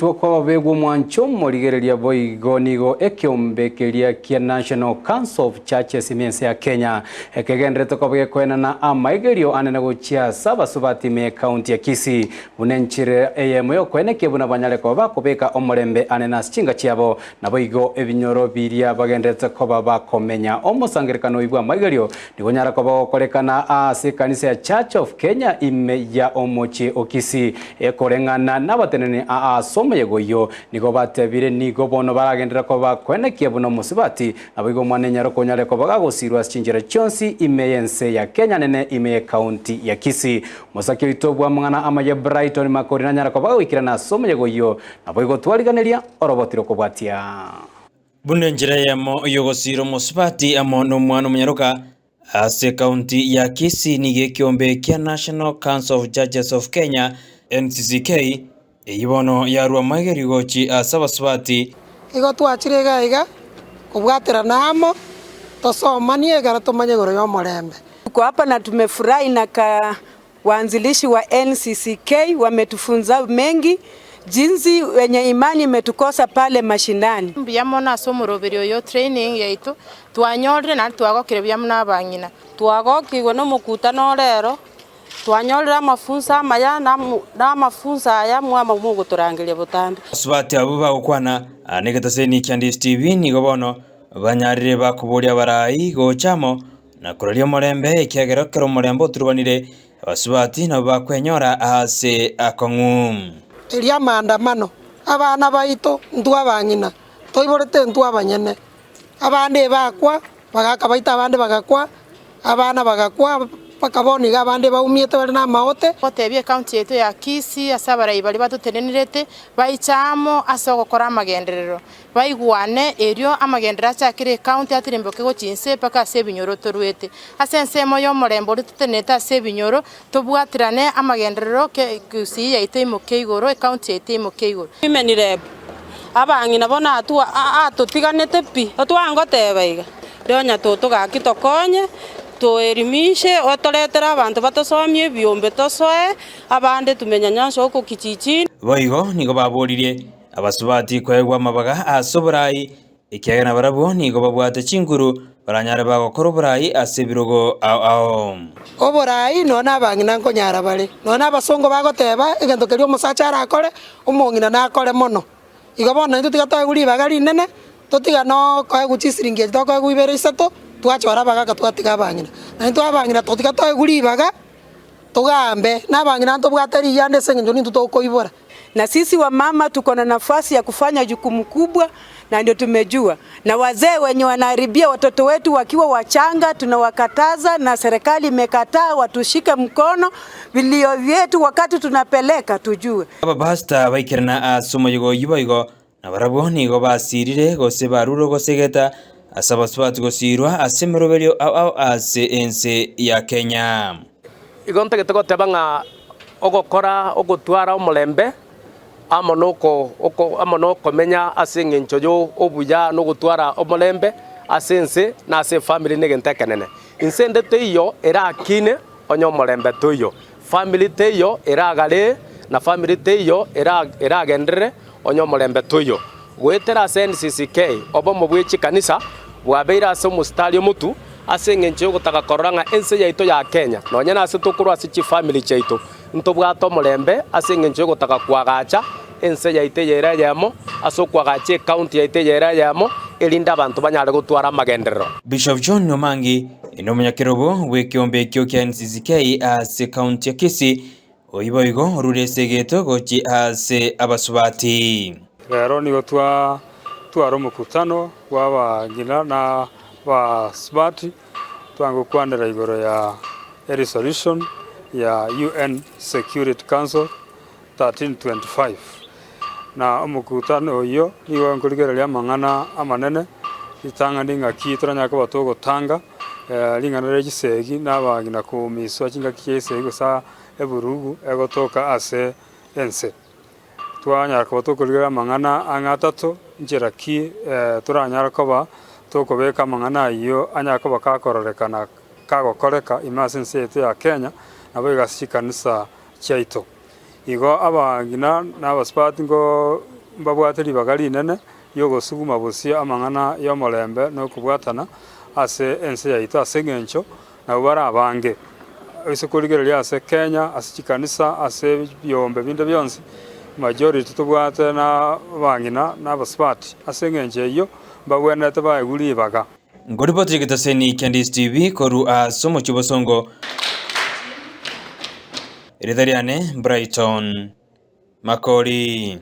oitwa kw'ababegwa omwancho omorigereria boigo nigo ekeombe keria kia National Council of Churches ime ense ya Kenya ekegenderete koba gekoenana amaigerio anene gochia ase abasubati ime y'ecounty ya Kisii buna enchera eyemo y'okoenekia buna banyare koba bakobeka omorembe anene ase chinka chiabo Naboigo ebinyoro biria bagendererete koba bakomenya omosangererekano oyio bw'amaigerio nigo onyara koba ogokorekana ase ekanisa ya Church of Kenya ime ya omochie o Kisii. Ekoreng'ana nabateneneri ase omoyega oyio nigo batebire nigo bono baragenderere koba bakoenekia buna omosubati naboigo omwana enyaroka onyare koba gagosirwa ase chinchera chionsi ime y'ense ya Kenya nene ime y'ecounty ya Kisii. Omosaki oito bw'amang'ana amaya Brighton Makori nanyare koba gagoikerana ase omoyega oyio Naboigo twariganeria oroboti rokobwatia. Buna enchera eyemo y'ogosiira omosubati amo nomwana omonyaroka ase ekaunti ya Kisii nigo ekiombe kia National Council of Judges of Kenya, NCCK, eyio bono yarua amaigerio gochi ase abasubati. Igo twachire iga iga kobwaterana amo, tosomanie ekero tomanye igoro y'omorembe. Tuko hapa na tumefurahi na ka Waanzilishi wa NCCK wametufunza mengi jinsi wenye imani imetukosa pale mashinani. Mbuya mono ase omoroberi oyo o training yaito twanyorire naende twagokire buya buna abang'ina. Twagokigwe nomokutano o rero, twanyorire amafunso amaya na amafunso aya mwama mogotorangeria botambe. Abasubati abwo bagokwana negetaseni kia Ndisi TV nigo bono banyarire bakoboria abarai gocha amo Na koraria omorembe, ekiagera ekero omorembe oturubanire, abasubati nabo bakwenyora aase akong'u. Erio amaandamano, abana baito intwe abang'ina, toiborete intwe abanyene, abande ebakwa, bagaka baito abande bagakwa, abana bagakwa, mpaka bono iga abande baumiete bare namaote. Gotebia ecounty yaito ya Kisii ase abarai baria batotenenerete, baiche amo ase ogokora amagenderero. Baigwane, erio amagenderero achakire ekaunti atirimboke gochia inse mpaka ase ebinyoro toruete. Ase ensemo y'omorembe oria totenenete ase ebinyoro, tobwaterane amagenderero ke Gusii yaito imoke igoro, ekaunti yaito imoke igoro. Women rep, abang'ina bono atwa atotiganete pi, otwangoteba iga, rionya totogaki tokonye, toelimishe, otoretere abanto batosomie ebiombe tosoe, abande tumenyanyase oko kijijini. Boigo nigo baboririe Abasubati koegwa amabaga ase oborai, ekiagera nabarabwo nigo babwate chinguru baranyare bagokora oborai ase ebirogo ao ao. Oborai nonya na abang'ina nkonyara bare, nonya na abasongo bagoteba egento keria omosacha arakore, omong'ina nakore mono. Igo bono intwe tiga toegwe ribaga rinene, totiga no koegwa chisiringi echi tokoegwa ibere isato, twachora abagaka twatiga abang'ina. Na intwe abang'ina totiga toegwe ribaga, togambe, na abang'ina ntobwate riyanda ase eng'encho nintwe tokoibora. Na sisi wamama tuko na nafasi ya kufanya jukumu kubwa na ndio tumejua. Na wazee wenye wanaharibia watoto wetu wakiwa wachanga tunawakataza na serikali imekataa watushike mkono vilio vyetu wakati tunapeleka tujue. Abapastor baikerana ase omoyega oyio boigo, nabarabwo nigo basirire gose barure ogosegeta ase abasubati gosirwa ase emeroberio ao ao ase ense ya Kenya. Igo ntagete goteba ng'a ogokora ogotwara omorembe amo noko oko amo nokomenya ase eng'encho yo obuya na ogotwara omorembe ase ense na ase efamiri na egento ekenene. Inse ende teiyo erakine onye omorembe toiyo, famiri teiyo eragaree na famiri teiyo era eragenderere onye omorembe toiyo. Goetera ase NCCK, obomo bwe chikanisa bwabeire ase omositari omotu ase engencho y'ogotaka korora ng'a ense yaito ya Kenya, nonya nase tokorwa ase chifamiri chiaito, ntobwate omorembe ase engencho y'ogotaka koagacha ense yaito eye ere eyemo, ase okoagacha ecounty yaito eye ere eyemo, erinde abanto banyare gotwara amagenderero. Bishop John Omangi nomonyakerogo bw'ekeombe ekio kia NCCK ase county ya Kisii, Oyio boigo orure ase egeto gochia aase abasubati. Rero nigo twatwara omokutano bw'abang'ina na abasubati, twange gokwanera igoro ya eresolution ya UN Security Council 1325. Na omokutano oyio nigo nkorigereria amang'ana amanene, ritang'ani ng'aki toranyare koba togotanga ring'ana ria chisegi na abang'ina komiswa chingaki chia esegi gose eburugu egotoka ase ense. Twanyara koba tokorigereria amang'ana ang'e atato, nchera ki toranyare koba tokobeka amang'ana ayio anyare koba kakororekana kagokoreka ime ase ense yaito ya Kenya, naboigo ase chikanisa chiaito. Igo abang'ina na abasubati ngo mbabwate ribaga rinene ri'ogosuguma bosio amang'ana y'omorembe na okobwatana ase ense yaito ase eng'encho nabwo bare abange. Ase korigereria ase Kenya, ase chikanisa, ase ebiombe binde bionsi, majority tobwate na abang'ina na abasubati ase eng'encho eyio mbabwenerete baegwe ribaga. Nkoripoti egetaseni kia Ndisi TV korwa ase omochie o Bosongo, Erieta riane Brighton Makori.